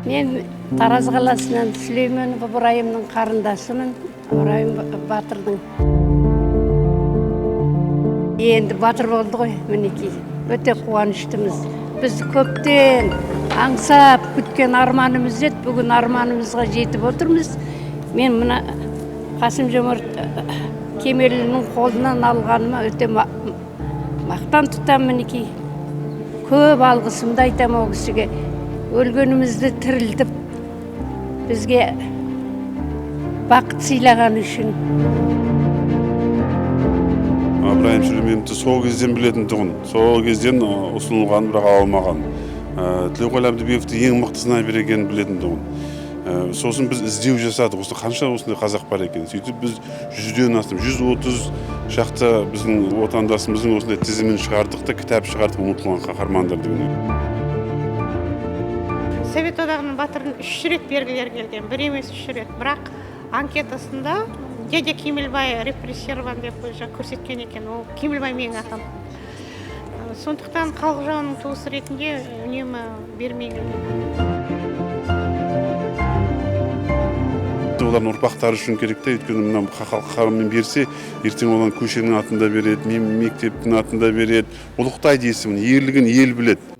Мен Тараз қаласынан Сүлейменов Ыбырайымның қарындасымын, Ыбырайым батырдың. Енді батыр болды ғой, мінекей. Өте қуаныштымыз. Біз көптен аңсап күткен арманымыз еді, бүгін арманымызға жетіп отырмыз. Мен мына Қасым Жомарт Кемелұлының қолынан алғаныма өте мақтан тұтамын, мінекей. Көп алғысымды айтамын ол кісіге. Өлгенімізді тірілтіп, бізге бақыт сыйлағаны үшін. Ыбырайым Сүлейменовті сол кезден білетін тұғын, сол кезден ұсынылған, бірақ ала алмаған. Тілеуқабыл Әбдібековті ең мықты снайпер екенін білетін тұғын. Сосын біз іздеу жасадық, осы қанша осындай қазақ бар екен. Сөйтіп біз 100-ден астам, 130 шақты біздің отандасымыздың осындай тізімін шығардық та, кітап шығардық, ұмытылған қаһармандар деген. Совет Одағының батырын 3 рет бергілері келген, бір емес 3 рет. Бірақ анкетасында дядя Кемелбай репрессирован деп уже көрсеткен екен. Ол Кемелбай менің атам. Сондықтан халық жауының туысы ретінде үнемі бермей келген. Олардың ұрпақтары үшін керек те, өйткені мына халық қаһарманмен берсе, ертең олар көшенің атын да береді, мектептің атын да береді, ұлықтайды есімін, ерлігін ел біледі.